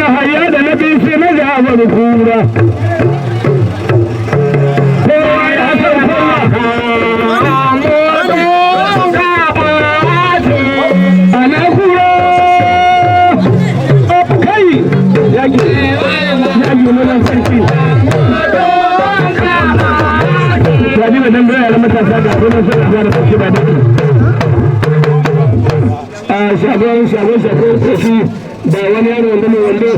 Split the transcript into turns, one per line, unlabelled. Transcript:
Yahaya da na Bisi na Jafar Kura. Kowa ya san kowa. Ana kura. Kai yaki yaki nuna sarki. Gani da dan yaran matasa ga sunan suna zuwa da sauki ba dai. A shagon shagon shagon kofi da wani yaro wanda mai wando.